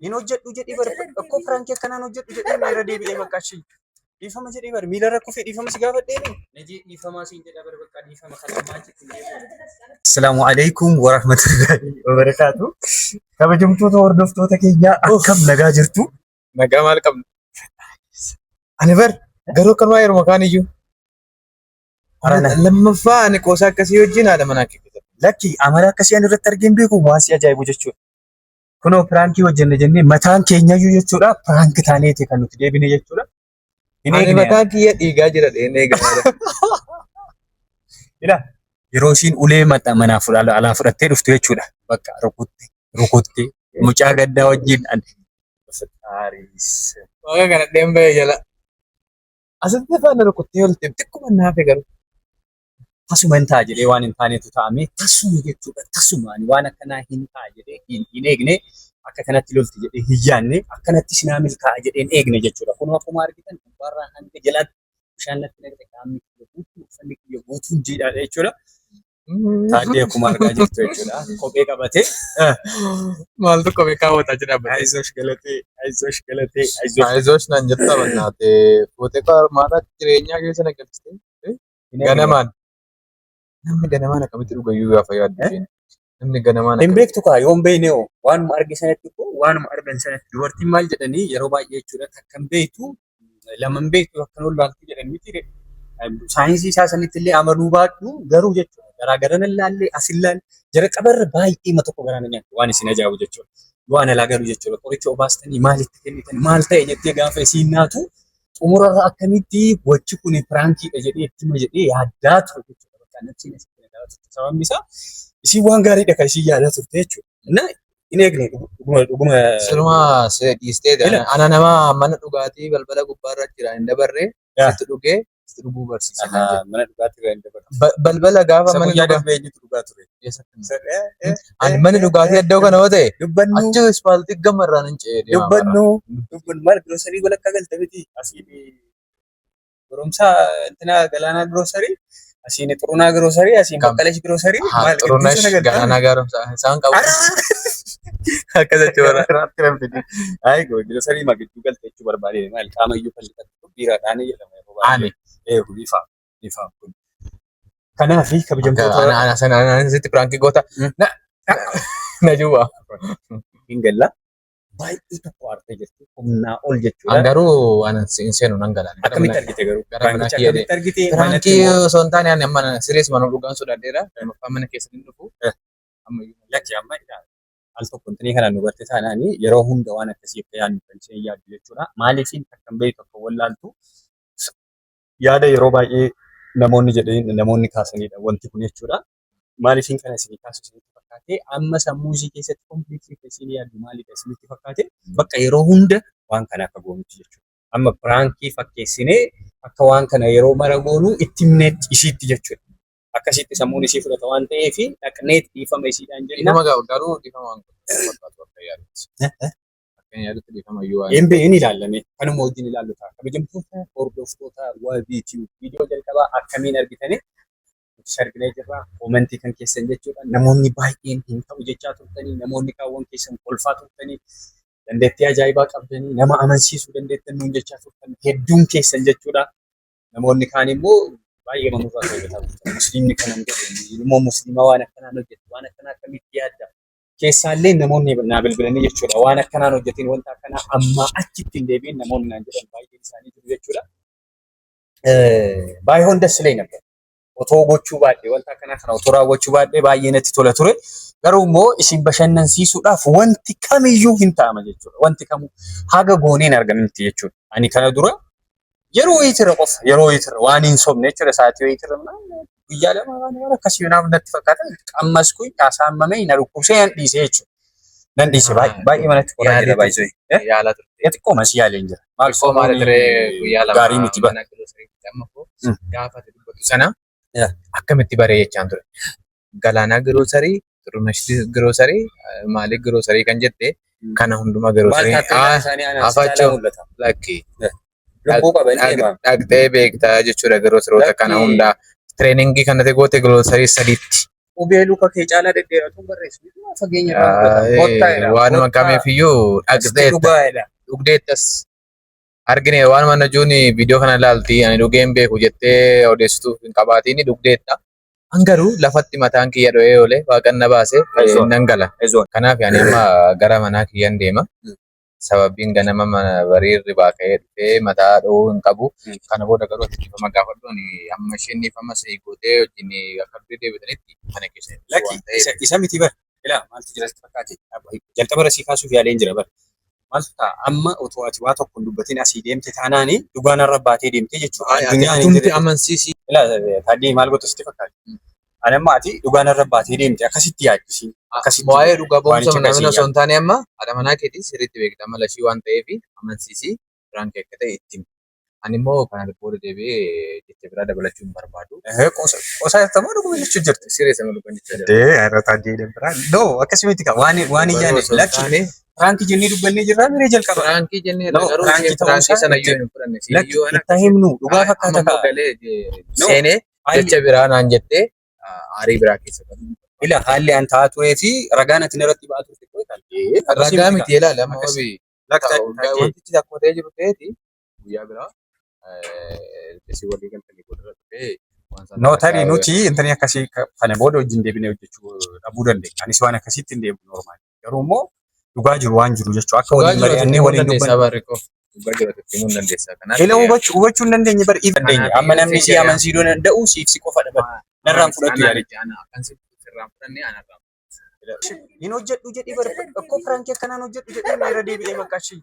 Hin hojjedhu jedhii bar, akkoo prankii akkanaan hojjedhu jedhee irra deebi'ee bakka achi dhiifama jedhee bar, miila irra kufee dhiifama si gaafadhee najee dhiifamaa siin jedha bar, bakka dhiifama kan ammaa achitti hin deebi'u. Assalaamu alaikum warahmatullahi wabarakaatu. Kabajamtoota hordoftoota keenyaa, akkam nagaa jirtu? Nagaa maal qabna? Ani bar garuu akkanumaa yeruma kaan iyyuu. Lammaffaa ani qoosaa akkasii wajjin haadha manaa kee keessatti. Lakki, amala akkasii ani irratti argee hin beeku, waan si ajaa'ibu jechuudha. Kunoo prankii hojjenne jennee mataan keenyayyuu jechuudha prank taaneeti kan nuti deebine jechuudha. Hin Ani eegne. mataan kiyya dhiigaa jira dheenee eegamaa. Ila yeroo isiin ulee manaa alaa fudhattee dhuftu jechuudha. Bakka rukutte rukutte mucaa gaddaa wajjin ani. Aaris. Waaqa kana dheen bahee jala. Asitti faana rukuttee olte, xiqquma naafe garuu. Tasuma hin ta'a jedhee waan hin taanetu ta'ame tasuma jechuudha. Tasuma ani waan akkanaa hin ta'a jedhee hin eegne, akka kanatti lolti jedhee hin yaadne, akkanatti sinaa milkaa'a jedhee hin eegne jechuudha. Kunoo akkuma argitan gubbaarraa hanga jalaatti bishaan natti naqxe, qaamni kiyya guutuun, uffanni kiyya guutuun jiidhaadha jechuudha. Taaddee akkuma argaa jirtu jechuudha. Kophee qabatee. Maaltu kophee kaawwataa jira dhaabbatee? Ayizosh galatee, ayizosh galatee, ayizosh. Ayizosh naan jettaa bannaate fuutee maata jireenyaa keessa na galchite. Ganamaan. Namni ganamaan akkamitti dhugayyuu gaafa yaaddu isheen. Namni ganamaan Hin beektu kaa, yoon beekne hoo, waanuma arge sanatti koo, waanuma argan sanatti dubartiin maal jedhanii yeroo baay'ee jechuudha, takka hin beektu, lama hin beektu, akkan wallaaltu jedhan miti ree. Saayinsii isaa sanitti illee amanuu baadhu garuu jechuudha, garaa garan ilaallee as ilaalle jalqabarra baay'ee ma tokko garaa na nyaatti, waan isin ajaa'ibu jechuudha. Waan alaa galu jechuudha, qoricha obaastanii maalitti kennitan, maal ta'e jettee gaafa isiin naatu, xumurarra akkamitti gochi kun prankiidha jedhee itti hima jedhee yaaddaa ture jechuudha. Bakka nafsiin asitti nagaa turte. Sababni isaa isiin waan gaariidha kan isiin yaadaa turte jechuudha. Na hin eegne, dhuguma dhuguma. Siluma si dhiistee Ila. ana nama mana dhugaatii balbala gubbaarra jira hin dabarre sitti dhugee sitti dhuguu barsiisa. Mana dhugaatii irraa hin dabarre. Balbala gaafa Isa mana guyyaa dhugaa darbee eenyutu dhugaa ture? Ani mana dhugaatii iddoo kana yoo ta'e Dubbannu achi ispaaltii gamarraan hin ce'ee deema. Dubbannu dubbannu, maal giroosarii walakkaa galte miti, asiin goromsaa intina Galaanaa giroosarii, asiin Xurunaa giroosarii, asiin Kam? Baqqalesh giroosarii, Haa maal gidduu Xurunash sana galtaa? Galaanaa Gaaromsaa isaan qabu. Akkas jechuudha. Irratti ramfite. Ayi giroosarii ma gidduu galte jechuu barbaade, maal qaama iyyuu fallifattu biiraadhaan jedhama yeroo baay'ee. Ani. Ee kun ifa ifa kun. Kanaaf kabajamtoota Ana sana ana sitti prankii goota. Na na juwa. Hin galla. Baay'ee tokko aartee jirti. Humnaa ol jechuudha. An garuu an hin seenu, nan gala. Akkamitti argite garuu? Gara mana Prankicha kiyya akkamitti argite? Manatti Prankii immoo osoo hin taane ani amma siriis mana dhugaan sodaadheera. Lammaffaa mana keessa hin dhufu. Ammayyuu. Lakki, amma ilaali. Al tokko intinii kana nu barte taanaani yeroo hunda waan akkasii akka yaadnu kan isheen yaaddu jechuudha. Maaliif akka hin beektu, akka wallaaltu yaada yeroo baay'ee namoonni jedhee namoonni kaasanidha wanti kun jechuudha. Maaliif kana isinii kaasu isinitti fakkaate? Amma sammuu isii keessatti completely kan isiin yaaddu maalidha isinitti fakkaate? Bakka yeroo hunda waan kana akka goonutti jechuudha. Amma prankii fakkeessinee akka waan kana yeroo mara goonu itti himneetti isiitti jechuudha. Akkasitti sammuun isii fudhata waan ta'eef dhaqneet dhiifama isiidhaan jenna. Dhiifama garuu dhiifama waan fakkaatu akka yaadutti. Akka yaadutti dhiifama iyyuu waan. Hin hin ilaalame, kanuma wajjin ilaallu ta'a. Kabajamtoota hordoftoota YBTube, viidiyoo jalqabaa akkamiin argitanii? Nutis arginee jirra. Commentii kan keessan jechuudha. Namoonni baay'een hin ta'u jechaa turtanii, namoonni kaawwan keessan kolfaa turtanii, dandeettii ajaa'ibaa qabdanii, nama amansiisuu dandeettan nuun jechaa turtan hedduun keessan jechuudha. Namoonni kaan immoo baay'ee manurraa fayyadataa turtan. Musliimni kana hin godhu, immoo musliimaa waan akkanaan hojjetu, waan akkanaa akkamitti yaadda? Keessaallee namoonni naa bilbilanii jechuudha. Waan akkanaan hojjetin, wanta akkanaa ammaa achitti hin deebi'in namoonni naan jedhan baay'een isaanii jiru jechuudha. Baay'ee ደስ ይለኝ ነበር. Otoo gochuu baadhee, wanta akkanaa kana otoo raawwachuu baadhee baay'ee natti tola ture. Garuu immoo isin bashannansiisuudhaaf wanti kamiyyuu hin ta'ama jechuudha. Wanti kamuu haga gooneen argamti jechuudha. Ani kana dura yeroo wayiitirra qofa, yeroo wayiitirra waan hin sobne jechuudha, sa'aatii wayiitirra guyyaa 2 waan akkasii naaf natti fakkaata. Qammas kun saammamee na dhukkubsee nan dhiise jechuudha. Nan dhiise, baay'ee baay'ee manatti qoraa jira baay'ee. Yaalaa turte. Xiqqoo masii yaaleen jira. Maal Xiqqoo maal ture, guyyaa 2 gaarii miti ba. Mana giroosariitti amma koo gaafa ati dubbatu sana akkamitti baree jechaan ture. Galaanaa giroosarii, Xurunesh giroosarii, maalii giroosarii kan jette kana hundumaa Maal giroosarii. taatee isaanii anaan si caalaa Afachoo mul'ata. Lakki. Lubbuu qaba inni deema. Dhaqxee beektaa jechuudha giroosaroota kana Lakki. hundaa. Trainingii kanatti goote giroosarii sadiitti. Qubee luka kee caalaa dhedheeratu barreessu. Fageenya irraa fudhata. Kottaa jedha. Waanuma Kottaa. kamiifiyyuu Asitti dhaqxeetta. dhugaa jedha. Dhugdeettas. Argine waanuma najuun viidiyoo kana ilaalti ani dhugee hin beeku jettee odeessituuf hin qabaatiin dhugdeetta. An garuu lafatti mataan kiyya dho'ee oole waaqan na baase Ezoon. nan gala. Ezoon. Kanaaf ani amma gara manaa kiyyan deema. Sababiin ganama mana barii hirribaa ka'ee dhufee mataa dho'uu hin qabu. Kana booda garuu ati dhiifama gaafadhu ani amma isheen dhiifama si gootee wajjin akka durii deebitanitti mana keessa hin Lakki waan ta'eef. isa miti bara. Ilaa maaltu jira sitti fakkaate? Jalqaba irra sii kaasuuf yaaleen jira bara. Maaltu ta'a amma otoo ati waa tokko hin dubbatin asii deemte taanaani dhugaan irra baatee deemte jechuudha. Addunyaan hin Atumti jirre. amansiisi. Ilaa Taaddee maal gootu sitti fakkaate? Ani amma ati dhugaan irra baatee deemte akkasitti yaaddisiin. Akkasitti Waa'ee dhugaa ba'umsa waanicha namni akkasii osoo hin taane amma haadha manaa keetii sirriitti beekta amala ishii waan ta'eef amansiisi prank akka ta'e itti himi. Ani immoo kana booda deebi'ee jecha biraa dabalachuu hin barbaadu. Ehee qosa qosaa jirta moo dhuguma jechuu jirta? Sirreessa malu kan jechaa jira. Dee har'a Taaddee dabraa. No akkasii miti kaa waan waan hin Garuu yaadne osoo hin lakki taane piraankii jennee dubbannee jirraa miree jalqaba. piraankii jennee No garuu piraankii isheen ta'uu piraankii isaa sana itti iyyuu hin fudhanne. lakki Siyyuu ana itti himnu dhugaa amma fakkaata immoo kaa. galee No seenee haalli jecha biraa naan jettee aarii biraa keessa galu. ila haalli an ta'aa turee fi ragaan ati narratti ba'aa turte koo ilaali. Akkasii Ragaa miti miti kaa. ilaali amma Akkas wabii lakki Taaddee wantichi akkuma ta'ee jiru ta'eeti guyyaa biraa isin walii galtanii boodarra dhufee waan sana No tarii ragaa nuti intani akkasii kana booda wajjin deebinee hojjechuu dhabuu dandeenya. Anis waan akkasiitti hin deebi'u normaali. Garuu immoo dhugaa jiru waan jiru jechuudha. Akka dhugaa waliin jiru ati mari'annee himuu waliin dandeessaa dubbanne. barri koo dhugaa jiru ati himuu dandeessaa kanaaf Ila hubachuu hubachuu hin dandeenye bari if dandeenye. kanaaf Amma iyyuu namni siin si jedhe amansiisuu danda'u siif si qofa dha bari. Narraan fudhatu ana yaadicha. miti ana akkan si sirraan fudhanne anarraa Hin hojjedhu jedhii bari akkoo piraankii akkanaan hojjedhu jedhee miira deebi'ee bakka achi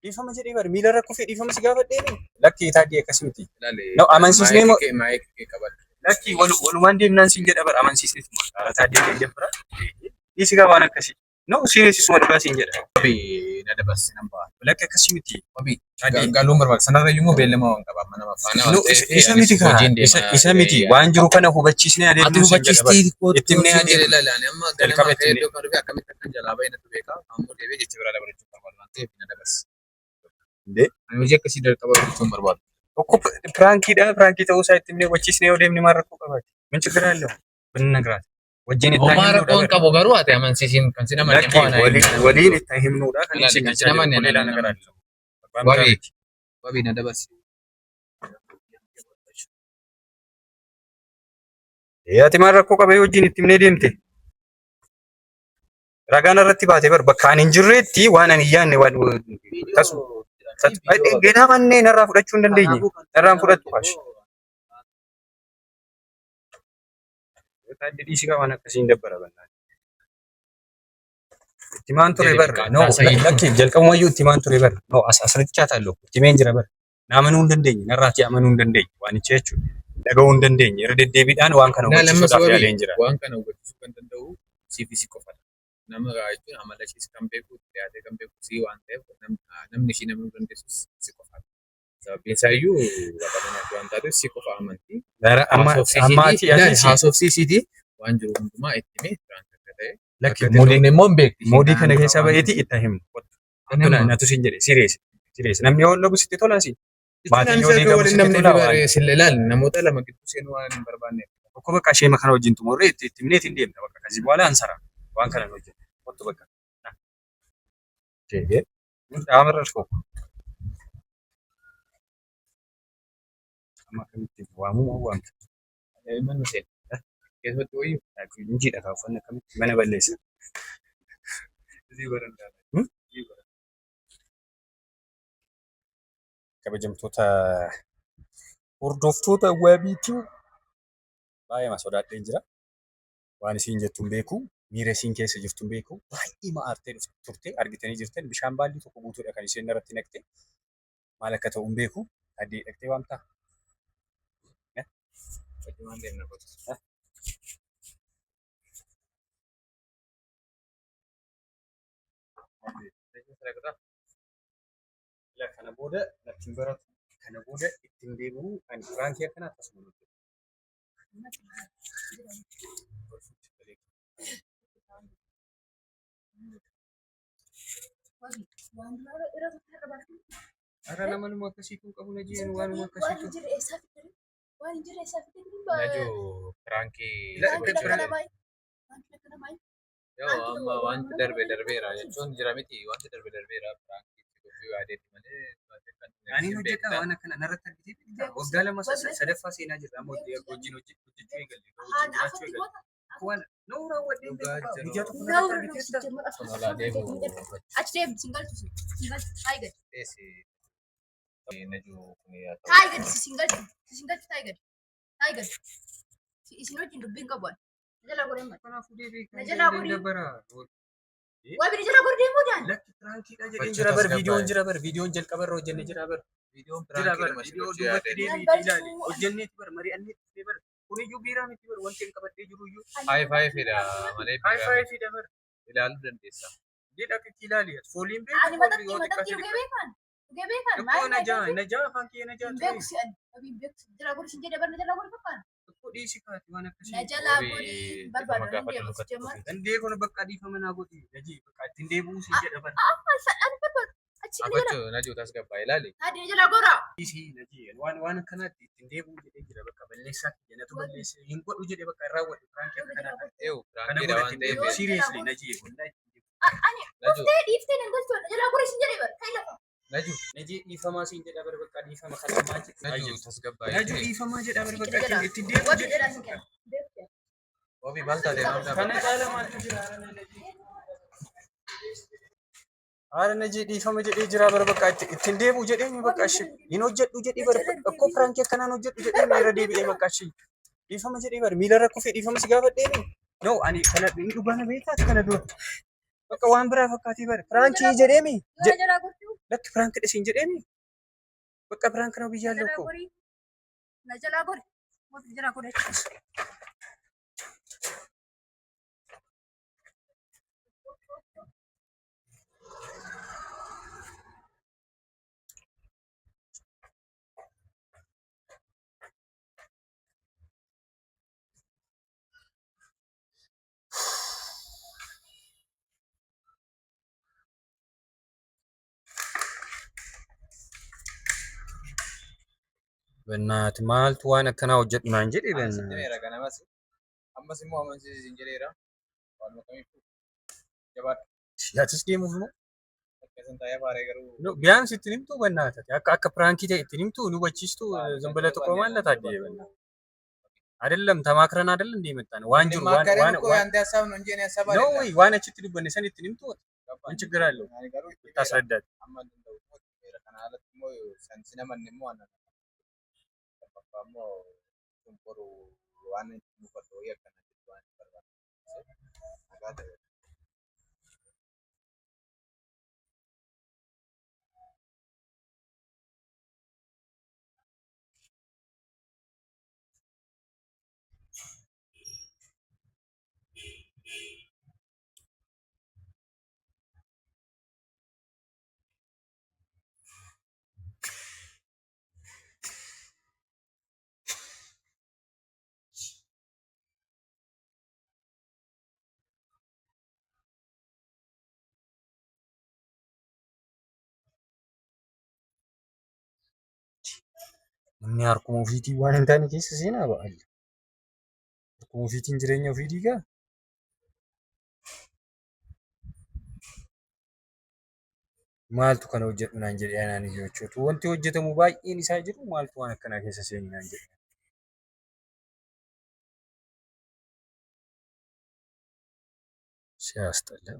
dhiifama jedhee bari miila irra kufee dhiifama si gaafadhee lakki Taaddee akkasii miti. ilaali No amansiisnee moo maayikii kee maayikii kee qabadhu. Lakki walumaan deemnaan siin jedha bara amansiisneetuma. Taaddee kee jabbiraa. Dhiisi gaa waan akkasii. No serious isuma dhugaa siin jedha. Wabii na dabarsi nan ba'a. Lakki akkasii miti. Wabii Taaddee. galuun barbaada. Sanarra iyyuu immoo beellama waan qaba amma nama faana No waan ta'eef isa anis miti kaa hojiin isa deema isa miti jedhee waan jiru kana hubachiisnee Ati adeemnuu siin jedha bara. hubachiistii Itti kootu himnee siin jedhe adeemnu. ilaali ani amma ganama Jalqaba itti ka'ee himnee. iddoo kana dhufe akkamitti akkan jalaa ba'e natu beeka. Ammoo deebi'ee jecha biraa dabalachuu barbaadu waan ta'eef na dabarsi. Indee. Ani hojii akkasii jalqaba hojjechuu hin barbaadu. Tokko piraankiidha piraankii ta'uu isaa itti himnee hubachiisnee yoo deemne maal rakkoo qabaate? Min ችግር አለው ብንነግራት wajjin itti Homaa himnuudha rakkoon bara. qabu garuu ati amansiisiin kan sin amanne Lakki immoo ana waliin hin waliin itti himnuudha kan Ilaali isin kan sin jechaa jiru amanne kun ana ሌላ hin ነገር amanne. አይደለም። Abbaan biraa Wabii miti. wabii na dabarsi. Ee ati maal rakkoo qabee wajjin itti himnee deemte? Ragaan irratti baate bar bakka ani hin jirretti waan ani hin yaadne waan tasu ገና manneen irraa fudhachuu hin dandeenye. Irraan fudhattu kaash. Taaddee dhiisii waan akkasii hin dabbara bannaan. Itti maan ture Jedhe bar. bakka No taasayi. lakki jalqabumayyuu itti maan ture bar. No as asirratti chaataallu itti meen jira bar. Na amanuu hin dandeenye. Narraati amanuu hin dandeenye. Waanicha jechuudha. Dhaga'uu hin dandeenye. Irra deddeebiidhaan waan kana Ilaali ammas hubachiisuudhaaf wabii yaaleen jira. waan kana hubachiisuu kan danda'u siif si qofadha. Nama jechuun amala ishees kan beeku dhiyaatee kan beeku si waan ta'eef namni ishii namuu dandeessus si qofadha. Sababiin isaa iyyuu haadha manaati waan taateef si qofa amanti. Gara amma amma ati Ilaali ati haasofsiisiitii waan jiru hundumaa itti himee piraank akka ta'e lakki akka itti moodii dhumne immoo hin beekti. moodii kana Naan keessaa waan ba'eeti itti himnu. Ani Kottu amma natu siin jedhe sirees sirees namni yoo lagu sitti tola si jechuun maatiin ani yoo isa akka diigamu waliin sitti namni tola waan barreesse ilaali namoota lama gidduu seenuu waan hin barbaanneef. tokko bakka ishee kana wajjin xumurree itti itti himneetiin deemna bakka kasii በኋላ አንሰራ waan kana hojjenna kottu bakka. Dhaamarra tokko amma akkamitti waamuu moo waamta? Manni seena. Keessumatti wayyuu. Injiidha kaa uffanni akkamitti mana balleessa. Kabajamtoota hordoftoota wabiitiin baay'ee sodaadheen jira. Waan isiin jettu hin beeku. Miira isiin keessa jirtu hin beeku. Baay'ee ma'aartee turte argitanii jirtan bishaan baallii tokko guutuudha kan isheen irratti naqxe. Maal akka ta'u hin beeku. Addee dhaqxee waamtaa? Waan deemna kottu. Kana booda natti hin baratu. Kana booda ittiin deebi'u ani piraankii akkanaa akkasuma hin hojjetu. Har'a namanuma akkasii kun qabu na jeen waanuma akkasii Waan kun. hin jirre eessaa fidde? Waan hin jirre eessaa fidde? Najuu piraankii Lakki Wanti akkana maal? Yoo amma wanti darbe darbeera jechuun jira miti wanti darbe darbeera piraankii gochuu yaadeeti malee Ani hojjetaa waan akkana narratti argitee beektaa? Waggaa 2 sadaffaa seenaa jirra amma wajjin hojjechuu eegalle. Wajjin jiraachuu eegalle. Waan na'u raawwadhee hin beeku. Guyyaa tokko narratti argiteetta. Kun olaa deemu Achi deemu sin galchu sin galchu taayi gadi. Dheesi najuu kun yaa ta'u. Taayi gadi sin galchu sin galchu taayi gadi. Taayi gadi. Isin wajjin dubbiin qabu ani. Na jalaa godhee mali. Kanaafuu deebii Na jalaa godhi. dabbara. Waa bini jalaa godhi deemuu daan. Lakki piraankiidha jedheen jira bar viidiyoon jira bar viidiyoon jalqaba irra hojjenne jira bar. Viidiyoon Jira bar piraankiidhuma si viidiyoo gochuu duubatti yaadeen. deebiitii ilaali. Hojjenneeti bar mari'anneeti dhufee bar. Kuniyyuu biiraa miti bar wanti hin qabadhee jiru iyyuu. Haay faayifiidha malee Haay biiraa faayifiidha bar. ilaaluu dandeessa. Jedha akkatti ilaali. Fooliin Ani beeku maxxantii yoo maxxantii xiqqaate dhugee beekan. Dhugee beekan. Xiqqoo na jaa na jaa afaan kiyya na jaa Hin ture. beeku si ani. Hin beeku. Jalaa godhi sin jedhee bar na jalaa godhi fakkaata. Xiqqoo dhiisi kaati waan Na akkasii. jalaa Wabii godhi dhiifama barbaadu nan gaafadhu deemu si lukatti jemma. kufi. Dandee kun bakka dhiifama naa godhi. Najii bakka ittiin deebi'uu siin jedha bar. Ani barbaadu. Achi na jalaa. Afachuu najuu tasgabbaa ilaali. Haadhi na jalaa godhaa. Dhiisi najii waan waan akkanaatti ittiin deebi'uu jedhee jira bakka balleessaa kiyya natu balleessee hin godhu jedhee bakka irraa godhu piraankii akkanaa kana. Eewu Kana piraankiidha booda waan ittiin ta'eef deebi'u seriously najii wallahi ittiin deebi'u. Ani najuu dhuftee dhiiftee nan galchuu na jalaa godhi sin jedhee bar. Ka'i lafa. najuu Najii dhiifamaa siin jedha bar bakka dhiifama kana ammaa jettu. najuu tasgabbaa Najuu dhiifamaa jedha bar bakka Siqile jalaa. ittiin deebi'u Wabii jedhee. jalaa sin kenna. Beeku. Wabii maal taate maal Kana taate? caala maaltu jira? Haala najii dhiifama jedhee jira bar bakka ittiin deebi'u jedhee bakka ishee hin hojjedhu jedhee bar akkoo piraankii akkanaan hojjedhu jedhee irra deebi'ee bakka ishee dhiifama jedhee bar miila rakkoo fi dhiifama si gaafadhee no ani kana hin dhugaana beektaa kana dura bakka waan biraa fakkaatee bar piraankii jedheemi Yoo na jalaa gortuu. lakki piraankii dhisiin jedheemi bakka piraankii na biyyaa Na jalaa lokkoo. gori. Na jalaa gori. Wabii jalaa gori. Bennaati maaltu waan akkanaa hojjedhu naan jedhe Ani sitti bennaati. himeera ganamas. Ammas immoo amansiisi siin jedheera. Waanuma kamiifuu jabaadhu. Atis deemuuf moo? Akkasin taa'ee faaree garuu No, ቢያንስ ittiin himtuu በእናትህ akka akka ፕራንኪ ta'e ittiin himtuu nu hubachiistu ዝም ብለህ ትቆማለህ ታድዬ በእናትህ አይደለም ተማክረን አይደል እንደ የመጣነው waan jiru waan እንማከርም waan እኮ waan ያንተ ሀሳብ ነው እንጂ የኔ ሀሳብ ነው አይደለም። ወይ waan achitti dubbanne san ittiin himtuu ገባኝ። ምን ችግር አለው Ani garuu itti himeera. ብታስረዳት? Amma hin danda'u immoo itti himeera. Kana alatti immoo san sin amanne immoo ana lammaffaa immoo sun boru waan itti muufadhu wayii akkana jettu waan hin barbaanne. Nagaa ta'e. Namni harkuma ofiitiin waan hin taane keessa seenaa ba'alla. Harkuma ofiitiin jireenya ofii diigaa. Maaltu kana hojjedhu naan jedhee anaan iyyuu jechuudha. Wanti hojjetamu baay'een isaa jiru maaltu waan akkanaa keessa seeni naan jedhe. Siyaasxalla.